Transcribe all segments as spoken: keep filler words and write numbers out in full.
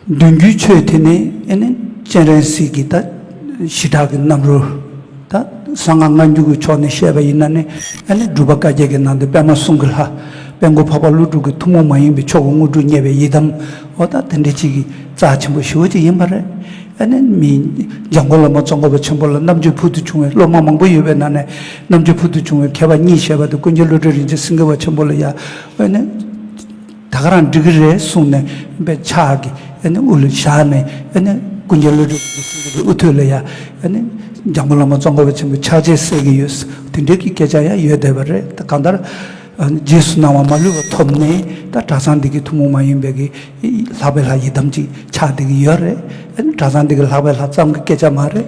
མདུན་གྱི་ཆོས་དེ་ནི་ཨེ་ནི་སྤྱན་རས་གཟིགས་ཀྱི་ད་ཞི་དྲག་གི་རྣམ་རོལ། ད་གསང་སྔགས་སྔ་འགྱུར་གྱི་ཕྱོགས་ནས་བཤད་པ་ཡིན་ན་ནི་ཨེ་ནི་སྒྲུབ་པ་བཀའ་བརྒྱད་ཀྱི་ནང་དུ་པདྨ་གསུང་གི་ལྷ། དཔལ་མགོན་འཕགས་པ་ཀླུ་སྒྲུབ་ཀྱི་ཐུན་མོང་མ་ཡིན་པའི་ཆོས་ཀྱི་དངོས་གྲུབ་བརྙེས་པའི་ཡི་དམ། འོ་ད་དེ་འདྲ་ཅིག་གི་རྩ་ཆེན་པོ་ཞེ་པོ་ཅིག་ཡིན་པ་རེད། ཨེ་ནི་མི་འཇམ་མགོན་བླ་མ་ཙོང་ཁ་པ་ཆེན་པོ་ལ་རྣམ་དཔྱོད་ཕུལ་དུ་བྱུང་བའི་སློབ་མ་མང་པོ་ཡོད་པའི་ནང་ནས་རྣམ་དཔྱོད་ཕུལ་དུ་བྱུང་བའི་མཁས་པ་གཉིས་བཤད་པ་དེ་ཀུན་མཁྱེན་བློ་གྲོས་རིན་ཆེན་སེང་གེ་པ་ཆེན་པོ་ལ་ཡ། ཨེ་ནི། ད་ག་རང་འགྲིག་གི་རེད་གསུངས་ནས་དཔེ་ཕྱག་གི་ཨ་ནི་དབུ་ལ་བཞག་ནས་ཨ་ནི་ཀུན་མཁྱེན་བློ་གྲོས་ཀྱི་སེང་གེ་པའི་དབུ་ཐོད་ལ་ཡ། ཨ་ནི་འཇམ་མགོན་བླ་མ་ཙོང་ཁ་པ་ཆེན་པོའི་ཕྱག་རྗེས་གསལ་གྱི་ཡོད། དེ་འདྲའི་གི་སྐད་ཆ་ཡང་ཡོད་བསྡད་པ་རེད། ད་གང་ལྟར་རྗེས་སུ་གནང་བ་མ་ལུས་པ་ཐོབ་ནས་ད་གྲྭ་ཚང་འདི་གི་ཐུན་མོང་མ་ཡིན་པའི་གི་ལྷག་པའི་ལྷ་ཡི་དམ་ཅིག་ཆགས་བསྡད་ཀྱི་ཡོད་རེད། ཨ་ནི་གྲྭ་ཚང་འདི་གི་ལྷག་པའི་ལྷ་ཙམ་གྱི་སྐད་ཆ་མ་རེད།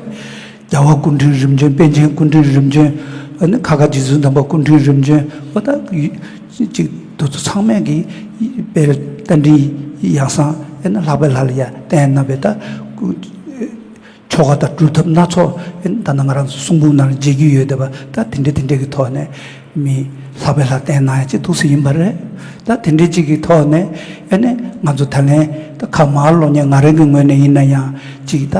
རྒྱལ་བ་སྐུ་ཕྲེང་རིམ་བྱོན། པཎ་ཆེན་སྐུ་ཕྲེང་རིམ་བྱོན། ཨ་ནི་ཁ་ཁ་རྗེ་བཙུན་དམ་པ་སྐུ་ཕྲེང་རིམ་བྱོན། འོ་ད་ཡུ་ཅིག་དེ་ཚོ་ཚང་མས་ཀྱི་དཔལ་རྟ་མགྲིན་ཡང་གསང་ཨ་ནི་ལྷག་པའི་ལྷ་ལ་ཡ་བསྟེན་གནང་བའི་ད་ཆོ་ག་དང་སྒྲུབ་ཐབས་སྣ་ཚོགས་ཨ་ནི་ད་ནང་ང་རང་ཚོ་གསུང་འབུམ་ནང་ལ་མཇལ་རྒྱུ་ཡོད་བསྡད་པ། ད་དེ་འདྲ་དེ་འདྲ་གི་ཐོག་ནས་མི་ལྷག་པའི་ལྷ་བསྟེན་གནང་ཡ་ཅིག་ཐུགས་སུ་ཡིན་པ་རེད། ད་དེ་འདྲ་ཅིག་གི་ཐོག་ནས་ཨ་ནི་ང་ཚོ་ད་ལན་ད་ཁ་མར་ལོག་ཉན་ང་རང་གི་ངོས་ནས་ཡིན་ན་ཡང་ཅིག་ད།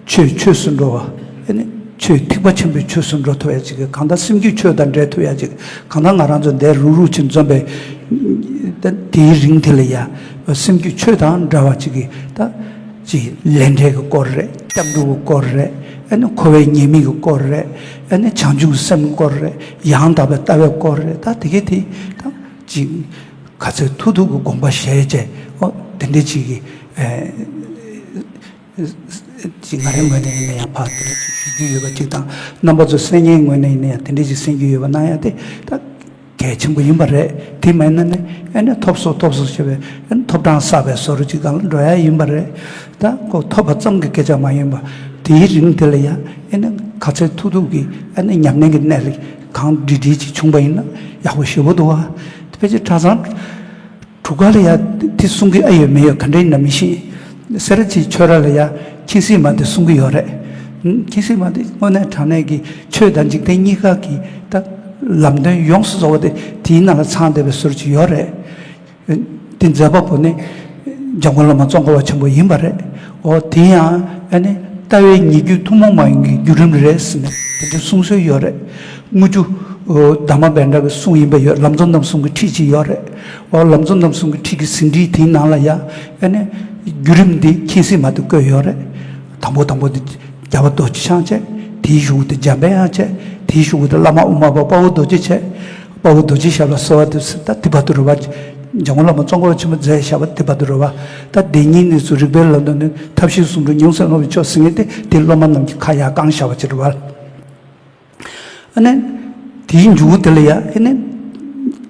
ཆོས་ཆོས་སུ་འགྲོ་བ། ཨ་ནི་ཆོས་ཐེག་པ་ཆེན་པོའི་ཆོས་སུ་འགྲོ་ཐུབ་ཡ་ཅིག་གང་ལྟར་སེམས་རྒྱུད་ཆོས་དང་འབྲེལ་ཐུབ་ཡ་ཅིག་གང་ལྟར་ང་རང་ཚོ་འདིར་རུག་རུག་ཅིག་འཛོམས་པའི་ད་དེའི་རིང་དེ་ལ་ཡ་སེམས་རྒྱུད་ཆོས་དང་འདྲ་བ་ཅིག་གི་ད་ཅིག་ལས་འབྲས་ཀྱི་སྐོར་རེད། སྐྱབས་འགྲོ་གི་སྐོར་རེད། ཨ་ནི་འཁོར་བའི་ཉེས་དམིགས་ཀྱི་སྐོར་རེད། ཨ་ནི་བྱང་ཆུབ་སེམས་ཀྱི་སྐོར་རེད། ཡང་དག་པའི་ལྟ་བའི་སྐོར་རེད། ད་དེ་གའི་དེ་ད་ཅིག་ག་ཚོད་ཐུབ་ཐུབ་ཀྱི་དགོངས་པ་བཞེས་བྱས་འོ་དེ་འདྲ་ཅིག་གི་ཨེ། ཅིག་ང་རའི་ངོས་ནས་ཡིན་ན་ཡང་ཕར་དེ་འདྲ་ཅིག་ཞུ་རྒྱུ་ཡོད་པ་ཅིག་དང་། རྣམ་པ་ཚོ་གསན་མཁན་ངོས་ནས་ཡིན་ན་ཡང་དེ་འདྲ་ཅིག་གསན་རྒྱུ་ཡོད་པ་གནང་ཡ་དེ་ད་གལ་ཆེན་པོ་ཡིན་པ་རེད། དེ་མེད་ན་ནི་ཨ་ནི་ཐོབ་སོང་ཐོབ་སོང་ཞེས་པའི་ཨ་ནི་ཐོབ་གྲངས་བསགས་པའི་བཟོ་འདྲ་ཅིག་སྒང་ལ་འགྲོ་ཡ་ཡིན་པ་རེད། ད་ཁོ་ཐོབ་པ་ཙམ་གྱི་སྐད་ཆ་མ་ཡིན་པ་དེའི་རིང་དེ་ལ་ཡ་ཨ་ནི་ག་ཚོད་ཐུབ་ཐུབ་ཀྱིས་ཨ་ནི་ཉམས་ལེན་གྱི་གནས་ལ་གང་འགྲིག་འགྲིག་ཅིག་བྱུང་པ་ཡིན་ན་ཡག་པོ་ཞེ་པོ་འདུག་བ། དེ་ཕལ་ཆེར་གྲྭ་ཚང་དྲུག་ཀ་ལ་ཡ་དེ་གསུང་གི་ཨ་ཡོད་མེད་ཡོད་ག་འདྲ་ཡིན་ན་མི་ཤེས། སེ་ར་བྱེས་ཆོས་ར་ལ་ཡ་མཁྱེན་སྲིད་མ་དེ་གསུང་གི་ཡོད་རེད། མཁྱེན་སྲིད་མ་དེ་དངོས་གནས་དྲང་གནས་ཀྱི་ཆོས་དང་འཇིག་རྟེན་གཉིས་ཀ་གི་ད་ལམ་སྟོན་ཡོངས་སུ་རྫོགས་པ་དེ་དེའི་ནང་ལ་ཚང་བསྡད་པའི་ཟུར་ཅིག་ཡོད་རེད། དེ་མཛད་པ་པོ་ནི་འཇམ་མགོན་བླ་མ་ཙོང་ཁ་པ་ཆེན་པོ་ཡིན་པ་རེད། འོ་དེ་ཡང་ཨ་ནི་ལྟ་བའི་ཉེ་བརྒྱུད་ཐུན་མོང་མ་ཡིན་གྱི་བརྒྱུད་རིམ་རེད་ཟེར་ནས་དེ་འདྲ་གསུང་སྲོལ་ཡོད་རེད། དངུལ་ཆུ་འོ་དྷརྨ་བྷཎྜ་གི་གསུང་ཡིན་པ་ཡོད། ལམ་གཙོ་རྣམ་གསུམ་གྱི་ཁྲིད་ཅིག་ཡོད་རེད། འོ་ལམ་གཙོ་རྣམ་གསུམ་གྱི་ཁྲིད་ཀྱི་ཟིན་བྲིས་དེའི་ནང་ལ་ཡ་ཨ་ནི་བརྒྱུད་རིམ་འདི་མཁྱེན་སྲིད་མ་དེ་བཀོད་ཡོད་རེད། དང་པོ་དང་པོ་དེ་རྒྱལ་བ་རྡོ་རྗེ་འཆང་བྱས། དེའི་གཞུག་གུ་དེ་འཇམ་དཔལ་དབྱངས་བྱས། དེའི་གཞུག་གུ་དེ་བླ་མ་དབུ་མ་པ་དཔའ་བོ་རྡོ་རྗེ་བྱས། དཔའ་བོ་རྡོ་རྗེ་ཞབས་ལ་གསོལ་བ་འདེབས་ཟེར་ད་དེ་བར་དུ་རེད་བ། འཇམ་མགོན་བླ་མ་ཙོང་ཁ་པ་ཆེན་པོ་མཛད་བཞག་པ་དེ་བར་དུ་རེད་བ། ད་བདེན་གཉིས་གནས་ཚུལ་རིགས་པའི་ལམ་དུ་ནི་ཐབས་ཤེས་ཟུང་འབྲེལ་ཉུང་སེམས་སློབ་པའི་མཆོག་ཟེར་མཁན་དེ་དེ་སློབ་མ་རྣམས་ཀྱི་ཁ་ཡར་བསྐང་བཞག་པ་ཅིག་རེད་བ། ཨ་ནི། དེའི་མཇུག་དེ་ལ་ཡ་ཨེ་ནི།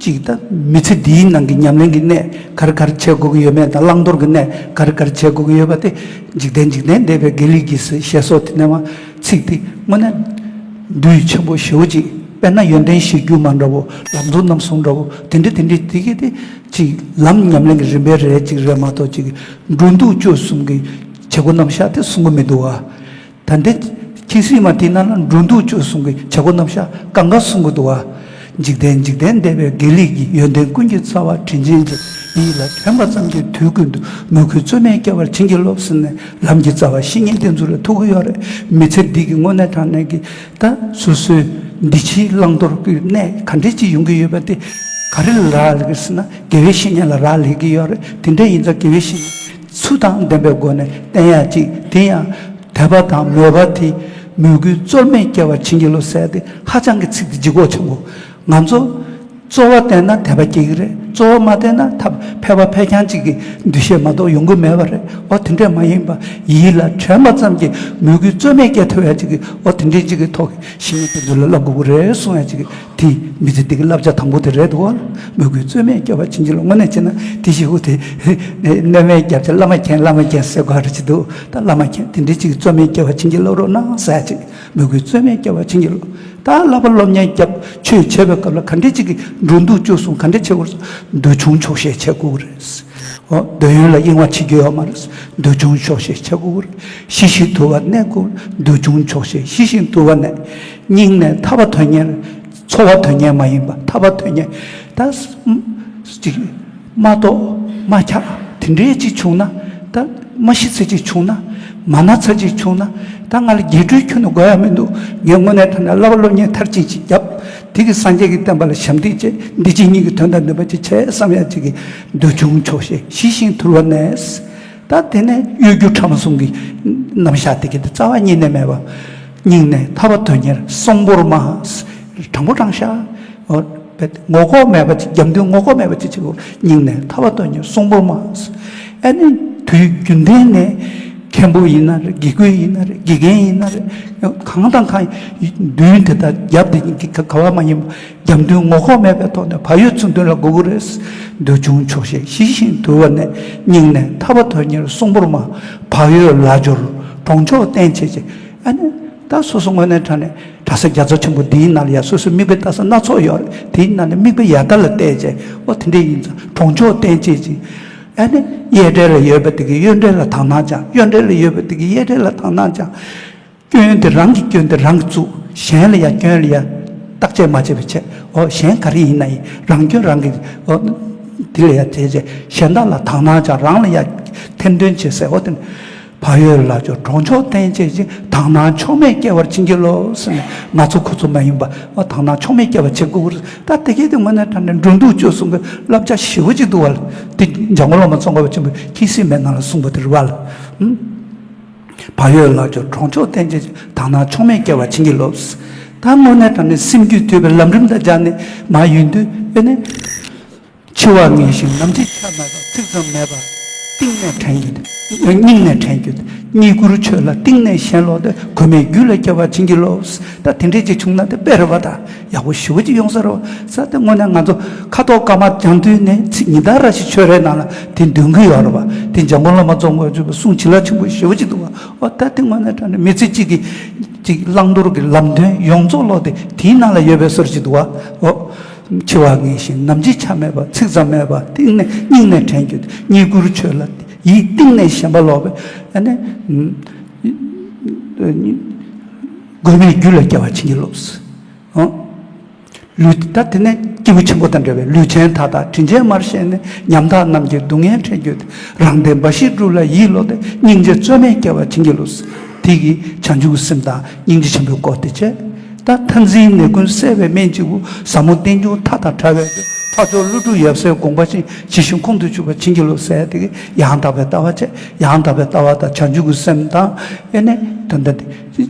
གཅིག་ད་མི་ཚེ་འདིའི་ནང་གི་ཉམས་ལེན་གྱི་གནས་ག་རེ་ག་རེ་བྱེད་དགོས་ཀྱི་ཡོད་མེད་དང་བླང་དོར་གྱི་གནས་ག་རེ་ག་རེ་བྱེད་དགོས་ཀྱི་ཡོད་པ་དེ་འཇིག་རྟེན་འཇིག་རྟེན་འདས་པའི་དགེ་ལེགས་ཀྱི་ཞེས་སོགས་དེ་ནས་མ་ཚིག་དེ་དངོས་གནས་བསྡུས་ཆེན་པོ་ཞེ་པོ་ཅིག་དཔེར་ན་ཡོན་ཏན་གཞིར་གྱུར་མ་འདྲ་བོ་ལམ་གཙོ་རྣམ་གསུམ་འདྲ་བོ་དེ་འདྲ་དེ་འདྲ་དེ་གི་དེ་གཅིག་ལམ་ཉམས་ལེན་གྱི་རིམ་པའི་རེ་ཅིག་རེད་མ་གཏོགས་གཅིག་འགྲོ་འདུག་སྤྱོད་གསུམ་གྱི་བྱེད་སྒོ་རྣམ་གཞག་དེ་གསུང་གི་མི་འདུག་བ། ད་ལྟའི་མཁྱེན་སྲིད་མ་དེའི་ནང་ལ་འགྲོ་འདུག་སྤྱོད་གསུམ་གྱི་བྱེད་སྒོ་རྣམ་གཞག་གང་ག་གསུང་གི་འདུག་བ། འཇིག་རྟེན་འཇིག་རྟེན་འདས་པའི་དགེ་ལེགས་ཀྱི་ཡོན་ཏན་ཀུན་གྱི་རྩ་བ་དྲིན་ཅན་གྱི་ཡིད་ལ་དྲན་པ་ཙམ་གྱིས་དུས་ཀུན་ཏུ་མོས་གུས་རྩོལ་མེད་སྐྱེ་བར་བྱིན་གྱིས་རློབས་ཟེར་ནས་ལམ་གྱི་རྩ་བ་བཤེས་གཉེན་བསྟེན་ཚུལ་ལ་ཐུག་གི་ཡོད་རེད། མི་ཚེ་འདི་གི་དངོས་གནས་དྲང་གནས་ཀྱི་ད་སོ་སོའི་འདི་ཕྱིའི་བླང་དོར་གྱི་གནས་ག་འདྲས་ཅིག་ཡོང་གི་ཡོད་པ་དེ་ག་རེ་ལ་རག་ལས་ཀྱི་ཟེར་ན་དགེ་བའི་བཤེས་གཉེན་ལ་རག་ལས་ཀྱི་ཡོད་རེད། དེ་འདྲ་ཡིན་ཙང་དགེ་བའི་བཤེས་གཉེན་ཚུལ་དང་ལྡན་པའི་སྒོ་ནས་བསྟེན་ཡ་གཅིག་དེ་ཡང་དད་པ་དང་མོས་པ་དེ་མོས་གུས་རྩོལ་མེད་སྐྱེ་བར་བྱིན་གྱིས་རློབས་ཟེར་ཏེ་ཧ་ཅང་གི་ཚིག་དེ་ལྗིད་ཁོག་ཆེན་པོ། ང་ཚོ་རྩོལ་བ་བསྟེན་ན་དད་པ་སྐྱེ་གི་རེད། རྩོལ་བ་མ་བསྟེན་ན་ཐབས་ཕལ་པ་ཕལ་རྐྱང་གཅིག་གི་འདུ་ཤེས་མ་གཏོགས་ཡོང་གི་མེད་པ་རེད། འོ་དེ་འདྲས་མ་ཡིན་པ་ཡིད་ལ་དྲན་པ་ཙམ་གྱིས་མོས་གུས་རྩོལ་མེད་སྐྱེ་ཐུབ་ཡ་གཅིག་གི་འོ་དེ་འདྲས་གཅིག་གི་ཐོག་གི་བཤེས་གཉེན་དེ་ཚོ་ལ་བསླབ་དགོས་ཀྱི་རེད་གསུང་ཡ་གཅིག་གི་དེ་མི་ཚེ་འདི་གི་བསླབ་བྱ་དང་པོ་དེ་རེད་འདུག་བ། མོས་གུས་རྩོལ་མེད་སྐྱེ་བར་བྱིན་གྱིས་རློབས། དངོས་གནས་བྱས་ན་དེ་ཞེ་པོ་དེ་གནས་མལ་རྒྱབ་བྱས་བླ་མ་མཁྱེན་བླ་མ་མཁྱེན་ཟེར་དགོས་རེད་ཅིག་འདུག་ད་བླ་མ་མཁྱེན་དེ་འདྲའི་ཅིག་རྩོལ་མེད་སྐྱེ་བར་བྱིན་གྱིས་རློབས་རོགས་གནང་ཟེར་ཅིག་མོས་གུས་རྩོལ་མེད་སྐྱེ་བར་བྱིན་གྱིས་རློབས། ད་བསླབ་པ་སློབ་གཉེར་རྒྱབ་ཆོས་བྱེད་པའི་སྐབས་ལ་ག་འདྲའི་ཅིག་གི་འགྲོ་འདུག་སྤྱོད་གསུམ་ག་འདྲའི་བྱེད་དགོས་རེད། འདོད་ཆུང་ཆོག་ཤེས་བྱེད་དགོས་རེད། འོ་འདོད་ཡོན་ལ་གཡེང་བ་བྱེད་རྒྱུ་ཡོད་མ་རེད། འདོད་ཆུང་ཆོག་ཤེས་བྱེད་དགོས་རེད། ཞི་ཞིང་དུལ་བར་གནས་དགོས། འདོད་ཆུང་ཆོག་ཤེས་ཞི་ཞིང་དུལ་བར་གནས། སྙིང་ནས་ཐར་པ་དོན་གཉེར། འཚོ་བ་དོན་གཉེར་མ་ཡིན་པ་ཐར་པ་དོན་གཉེར། ད་ཅིག་མ་གཏོགས་མ་ཆགས། དེ་འདྲའི་ཅིག་བྱུང་ན། ད་མ་ཤི་ཚེ་ཅིག་བྱུང་ན། མ་ན་ཚེ་ཅིག་བྱུང་ན། ད་ང་ལ་རྒྱས་སྤྲོས་ཁྱོན་ནས་དགོས་ཡ་མི་འདུག་ངས་དངོས་གནས་དྲང་གནས་བསླབ་པ་སློབ་གཉེར་མཐར་ཕྱིན་ཅིག་བརྒྱབ། དེ་གི་སངས་རྒྱས་ཀྱི་བསྟན་པ་ལ་ཞབས་འདེགས་བྱས། འདི་ཕྱི་གཉིས་ཀྱི་དོན་དང་ལྡན་པ་ཅིག་བྱས་བསམ་ཡ་ཅིག་གི་འདོད་ཆུང་ཆོག་ཤེས་ཞི་ཞིང་དུལ་བ་ནས། ད་དེ་ནས་གཡོ་སྒྱུ་ཕྲ་མོ་གསུམ་གྱི་རྣམ་གཞག་དེ་གི་དེ་རྩ་བ་ཉིད་ནས་མེད་པ། སྙིང་ནས་ཐར་པ་དོན་གཉེར་གསོང་པོར་སྨྲ། དྲང་པོ་དྲང་བཞག་ངོ་ལྐོག་མེད་པ་ཅིག་རྒྱབ་མདུན་ངོ་ལྐོག་མེད་པ་ཅིག་བྱེད་དགོས། སྙིང་ནས་ཐར་པ་དོན་གཉེར་གསོང་པོར་སྨྲ། ཨ་ནི་དུས་རྒྱུན་ལྡན་ནས་མཁན་པོ་ཡིན་ན་རེད། དགེ་བསྐོས་ཡིན་ན་རེད། དགེ་རྒན་ཡིན་ན་རེད། གང་དང་གང་མདུན་དེ་དག་རྒྱབ་དེ་ག་བ་མ་ཡིན་པ། རྒྱབ་མདུན་ངོ་ལྐོག་མེད་པའི་ཐོག་ནས་བག་ཡོད་ཚུལ་མཐུན་ལ་སྒུག་དགོས་རེད། འདོད་ཆུང་ཆོག་ཤེས་ཞི་ཞིང་དུལ་བ་ནས། སྙིང་ནས་ཐར་པ་དོན་གཉེར་གསོང་པོར་སྨྲ། བག་ཡོད་ལ་སྦྱོར་གྲོང་ཆོག་བསྟན་བྱེད་ཅིང་། ཨ་ནི་ད་སོ་སོ་དངོས་གནས་དྲང་གནས་གྲྭ་ས་རྒྱ་མཚོ་ཆེན་པོ་འདིའི་ནང་ལ་ཡ་སོ་སོའི་མིག་དཔེ་ལྟ་ས་སྣ་ཚོགས་ཡོད་རེད། དེའི་ནང་ནས་མིག་དཔེ་ཡར་ལྟ་ལ་བལྟས་བྱས། ཨོ་དེ་འདྲས་ཡིན་ཙང་གྲོང་ཆོག་བསྟན་བྱེད་ཅིང་། ཨ་ནི་གཡས་གྲལ་ལ་ཡོད་པ་དེ་གིས་གཡོན་གྲལ་ལ་དག་སྣང་སྦྱང་། གཡོན་གྲལ་ལ་ཡོད་པ་དེ་གིས་གཡས་གྲལ་ལ་དག་སྣང་སྦྱང་། སྐྱོན་དེ་རང་གི་སྐྱོན་དེ་རང་གིས་བཙུགས། གཞན་ལ་ཡ་སྐྱོན་ལ་ཡ་བརྟག་དཔྱད་མ་བྱས་པ་བྱས། ཨོ་གཞན་ག་རེ་ཡིན་ན་ཡིན། རང་སྐྱོན་རང་གིས་ཨོ་དེ་ལ་ཡ་བྱས་བྱས། གཞན་དག་ལ་དག་སྣང་སྦྱང་། རང་ལ་ཡ་ཐེར་འདོན་བྱེད་ཟེར། ཨོ་དེ་ནི་བག་ཡོད་ལ་སྦྱོར་གྲོང་ཆོག་བསྟན་བྱེད་ཅིང་། དག་སྣང་ཕྱོགས་མེད་སྐྱེ་བར་བྱིན་གྱིས་རློབས་ཟེར་ནས། ང་ཚོ་ཁོ་ཚོ་མ་ཡིན་པ། ཨོ་དག་སྣང་ཕྱོགས་མེད་སྐྱེ་བར་བྱེད་དགོས་ཀྱི་རེད། ད་དེ་གས་དེ་དངོས་གནས་དྲང་གནས་འགྲོ་འདུག་སྤྱོད་གསུམ་གྱི་བསླབ་བྱ་ཞེ་པོ་ཅིག་འདུག་བ་ལ། དེ་འཇམ་མགོན་བླ་མ་ཙོང་ཁ་པ་ཆེན་པོས་ཁྱི་སེམས་མའི་ནང་ལ་གསུངས་པ་དེ་རེད་བ་ལ། ཧུམ། བག་ཡོད་ལ་སྦྱོར་གྲོང་ཆོག་བསྟན་བྱེད་ཅིང་། དག་སྣང་ཕྱོགས་མེད་སྐྱེ་བར་བྱིན་གྱིས་རློབས། ད་དངོས་གནས་དྲང་གནས་སེམས་རྒྱུད་དུལ་བའི་ལམ་རིམ་དང་སྦྱར་ནས་མར་ཡོང་དུས། ཨེ་ནས། འཆི་བ་ངེས་ཤིང་ནམ་འཆི་ཆ་མེད་པ། ཚིག་ཙམ་མེད་པ་གཏིང་ནས་དྲན་རྒྱུ། སྙིང་ནས་དྲན་རྒྱུ། རྙེད་བཀུར་ཆོས་ལ་གཏིང་ནས་ཞེན་ལོག་སྟེ། གོས་མེད་རྒྱུད་ལ་སྐྱེ་བར་བྱིན་གྱིས་རློབས། ད་དེ་འདྲས་ཅིག་བྱུང་ན་དེ་དཔེ་རེད་བ། ད་ཡག་པོ་ཞེ་པོ་ཅིག་ཡོང་ས་རེད་བ། ས་དེ་དངོས་གནས་ང་ཚོ་ཁ་དོག་དཀར་དམར་སྦྱང་དུས་ནས་ཚིག་ཉི་ཟླ་ར་ཞིག་ཆོས་རའི་ནང་ལ་དེ་འདོན་གྱི་ཡོད་རེད་བ། དེ་འཇམ་མགོན་བླ་མ་ཙོང་ཁ་པ་ཆེན་པོའི་གསུང་བྱིན་རླབས་ཆེན་པོ་ཞེ་པོ་ཅིག་འདུག་བ། ཨོ་ད་དེ་དངོས་གནས་དྲང་གནས་མི་ཚེ་གཅིག་གི་ཅིག་བླང་དོར་གྱི་ལམ་སྟོན་ཡོངས་རྫོགས་ལོག་དེ་དེའི་ནང་ལ་ཡོད་པའི་བཟོ་འདྲ་ཅིག་འདུག་བ། ཨོ། འཆི་བ་ངེས་ཤིང་ནམ་འཆི་ཆ་མེད་པ། ཚིག་ཙམ་མེད་པ་གཏིང་ནས་སྙིང་ནས་དྲན་རྒྱུ། རྙེད་བཀུར་ཆོས་ལ་ཡིད་གཏིང་ནས་ཞེན་པ་ལོག་པའི། ཨ་ནི། གོས་མེད་རྒྱུད་ལ་སྐྱེ་བར་བྱིན་གྱིས་རློབས། ཨོ། ལུས་ད་དེ་ནས་སྐྱེས་བུ་ཆེན་པོ་དང་འདྲ་བའི་ལུས་ཅན་མཐའ་དག་དྲིན་ཅན་མར་བཞེས་ནས། ཉམ་ཐག་རྣམས་ཀྱི་སྡུག་བསྔལ་འཕྲད་རྒྱུ་སྟེ། རང་བདེན་འབའ་ཞིག་སྒྲུབ་ལ་ཡིད་བློ་གཏད། སྙིང་རྗེ་རྩོལ་མེད་སྐྱེ་བར་བྱིན་གྱིས་རློབས། དེ་གིས་བྱང་ཆུབ་སེམས་དང་སྙིང་རྗེ་ཆེན་པོའི་སྐོར་དེ་བྱས། ད་མཐའ་འཛིན་ནད་ཀུན་སེལ་བའི་སྨན་གཅིག་པུ། ཟབ་མོ་རྟེན་འབྱུང་མཐའ་དང་བྲལ་བའི་མདོ། འཕགས་མཆོག་ཀླུ་སྒྲུབ་ཡབ་སྲས་དགོངས་པ་ཅན། ཇི་བཞིན་ཁོང་དུ་ཆུད་པར་བྱིན་གྱིས་རློབས་ཟེར། དེ་གིས་ཡང་དག་པའི་ལྟ་བ་བྱས། ཡང་དག་པའི་ལྟ་བ་དང་བྱང་ཆུབ་ཀྱི་སེམས་དང་། ཨེ་ནས་ད་ལྟ་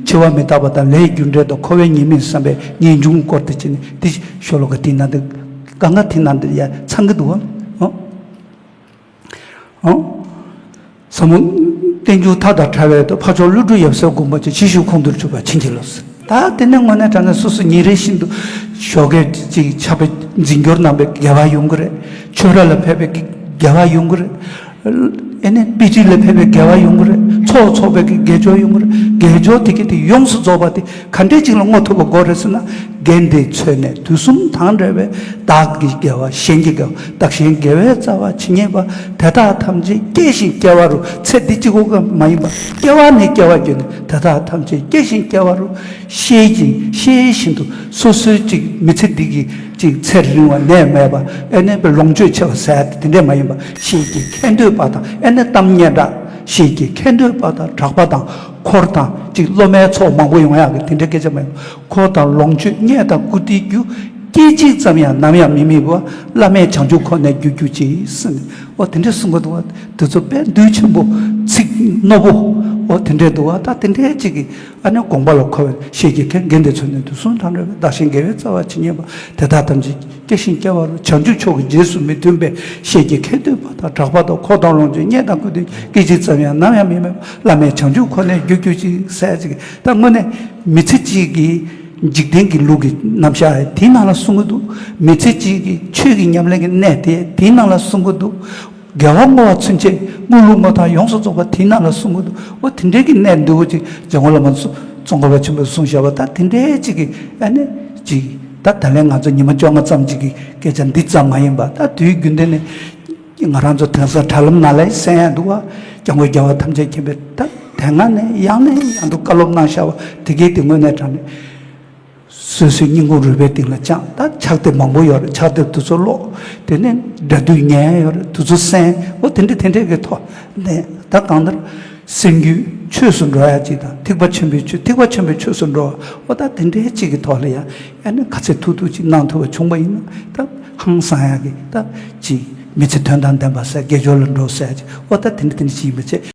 འཆི་བ་མི་རྟག་པ་དང་ལས་རྒྱུ་འབྲས་དང་འཁོར་བའི་ཉེས་དམིགས་བསམ་པའི་ངེས་འབྱུང་སྐོར་དེ་བྱས་ནས། དེ་ཤོ་ལོ་ཀ་དེའི་ནང་དུ། གང་ག་དེའི་ནང་དུ་ཡ་ཚང་གི་འདུག་བ། ཨོ། ཨོ། ཟབ་མོ་རྟེན་འབྱུང་མཐའ་དང་བྲལ་བའི་མདོ། འཕགས་མཆོག་ཀླུ་སྒྲུབ་ཡབ་སྲས་དགོངས་པ་ཅན། ཇི་བཞིན་ཁོང་དུ་ཆུད་པར་བྱིན་གྱིས་རློབས། ད་དེ་ནས་དངོས་གནས་དྲང་གནས་སོ་སོ་ཉིན་རེ་བཞིན་དུ་ཞོགས་ཀས་ཅིག་ཕྱག་དཔེ་འཛིན་སྐྱོར་གནང་བའི་དགེ་བ་ཡོང་གི་རེད། ཆོས་ར་ལ་ཕེབས་པའི་དགེ་བ་ཡོང་གི་རེད། ཨེ་ནས་དཔེ་ཁྲིད་ལ་ཕེབས་པའི་དགེ་བ་ཡོང་གི་རེད། ཚོགས་འཚོགས་པའི་དགེ་སྦྱོར་ཡོང་གི་རེད། དགེ་སྦྱོར་དེ་གས་དེ་ཡོངས་སུ་རྫོགས་པ་དེ་ག་འདྲས་ཅིག་ལ་བསྔོ་ཐུབ་པ་དགོས་རེད་ཟེར་ན། དགེ་འདི་འཚོལ་ནས་དུས་གསུམ་དང་བྲལ་བའི། བདག་གི་དགེ་བ་གཞན་གྱི་དགེ་བ། བདག་གཞན་དགེ་བའི་རྩ་བ་ཇི་སྙེད་པ། དེ་དག་ཐམས་ཅད་སྐྱེ་ཞིང་སྐྱེ་བ་རུ། ཚེ་འདི་གཅིག་པོ་ག་མ་ཡིན་པ། སྐྱེ་བ་ནས་སྐྱེ་བ་བརྒྱུད་ནས་དེ་དག་ཐམས་ཅད་སྐྱེ་ཞིང་སྐྱེ་བ་རུ། ཤེས་ཀྱིས་ཤེས་བཞིན་དུ་སོ་སོའི་ཅིག་མི་ཚེ་འདི་གི་ཅིག་ཚེ་རིང་བ་ནད་མེད་པ། ཨེ་ནས་པའི་ལོངས་སྤྱོད་ཆེ་བ་ཟེར་ཡ་དེ་འདྲས་མ་ཡིན་པ། ཤེས་ཀྱི་ཁེ་འདོད་པ་དང་། ཨེ་ནས་གཏམ་སྙན་གྲགས། ཤེས་ཀྱི་ཁེ་འདོད་པ་དང་གྲགས་པ་དང་། འཁོར་དང་ཅིག་སློབ་མའི་ཚོགས་མང་པོ་ཡོང་ཡག་གི་དེ་འདྲའི་སྐད་ཆ་མ་ཡིན། འཁོར་དང་ལོངས་སྤྱོད་རྙེད་དང་བཀུར་སྟིའི་རྒྱུ། སྐད་ཅིག་ཙམ་ཡང་ནམ་ཡང་མི་དམིགས་པ། བླ་མེད་བྱང་ཆུབ་ཁོ་ནས་རྒྱུ་གྱུར་ཅིག་ཟེར་ནས། འོ་དེ་འདྲ་གསུང་གི་འདུག་བ། དེ་ཚོ་དཔེ་འདུལ་ཆེན་པོ། ཚིག་རྣོ་པོ། འོ་དེ་འདྲ་འདུག་བ། ད་དེ་འདྲའི་ཅིག་གི་ཨ་ནི་དགོངས་པ་ལ་འཁོར་བའི། ཤེས་ཀྱི་ཁེ་དགེ་འདི་འཚོལ་ནས་དུས་གསུམ་དང་བྲལ་བའི། བདག་གཞན་དགེ་བའི་རྩ་བ་ཇི་སྙེད་པ། དེ་དག་ཐམས་ཅད་སྐྱེ་ཞིང་སྐྱེ་བ་རུ། བྱང་ཆུབ་མཆོག་གི་རྗེས་སུ་མི་མཐུན་པའི། ཤེས་ཀྱི་ཁེ་འདོད་པ་དང་གྲགས་པ་དང་། འཁོར་དང་ལོངས་སྤྱོད་རྙེད་དང་བཀུར་སྟིའི། སྐད་ཅིག་ཙམ་ཡང་ནམ་ཡང་མི་དམིགས་པ། བླ་མེད་བྱང་ཆུབ་ཁོ་ནས་རྒྱུ་གྱུར་ཅིག་ཟེར་ཅིག་ད་དངོས་གནས་མི་ཚེ་གཅིག་གི་འཇིག་རྟེན་གྱི་ལུགས་ཀྱི་རྣམ་གཞག་དེའི་ནང་ལ་གསུང་གི་འདུག་མི་ཚེ་གཅིག་གི་ཆོས་ཀྱི་ཉམས་ལེན་གྱི་གནས་དེ་དེའི་ནང་ལ་གསུང་གི་འདུག་དགེ་བ་བསྔོ་བ་ཚུན་ཆད་དངོས་ལུགས་དངོས་དང་ཡོངས་སུ་རྫོགས་པ་དེའི་ནང་ལ་གསུང་གི་འདུག་འོ་དེ་འདྲའི་གི་གནད་འདུག་ཅིག་འཇམ་མགོན་བླ་མ་ཙོང་ཁ་པ་ཆེན་པོས་གསུངས་བཞག་པ། ད་དེ་འདྲའི་ཅིག་གི་ཨ་ནི་ཅིག་ད་ད་ལན་ང་ཚོ་ཉི་མ་བཅོ་ལྔ་ཙམ་ཅིག་གི་སྐད་ཆ་འདི་ཙམ་མ་ཡིན་པ། ད་དུས་རྒྱུན་ལྡན་ནས་ང་རང་ཚོ་དེང་སང་དྲ་ལམ་ནང་ལ་གསན་ཡ་འདུག་བ། སྐྱབས་མགོན་རྒྱལ་བ་ཐམས་ཅད་མཁྱེན་པས་ད་དེ་སྔ་ནས་ཡང་ནས་ཡང་དུ་བཀའ་སློབ་གནང་བཞག་པ་དེ་གས་དེ་དངོས་གནས་དྲང་གནས། སོ་སོའི་སྙིང་ཁུང་རུས་པའི་གཏིང་ལ་བཅངས། ད་ཕྱག་དེབ་མང་པོ་ཡོད་རེད། ཕྱག་དེབ་དེ་ཚོ་ཀློག། དེ་ནས་སྒྲ་སྡུད་ཉན་ཡོད་རེད། དེ་ཚོ་གསན། འོ་དེ་འདྲ་དེ་འདྲས་ཀྱི་ཐོག་ནས་ད་གང་ལྟར་སེམས་རྒྱུད་ཆོས་སུ་འགྲོ་ཡ་ཅིག་དང་། ཐེག་པ་ཆེན་པོའི་ཆོས། ཐེག་པ་ཆེན་པོའི་ཆོས་སུ་འགྲོ་བ། འོ་ད་དེ་འདྲའི་ཅིག་གི་ཐོག་ལ་ཡང་ཨ་ནི་ག་ཚད་ཐུབ་ཐུབ་ཅིག་གནང་ཐུབ་པ་བྱུང་བ་ཡིན་ན། ད་ཧང་སང་ཡ་གི་ད་ཅིག་མི་ཚེ་དོན་དང་ལྡན་པ་ཟེར། དགེ་སྦྱོར་ལ་འགྲོ་ཟེར་ཅིག། འོ་ད་དེ་འདྲ་དེ་འདྲ་ཅིག་ཡིན་པ་བྱས།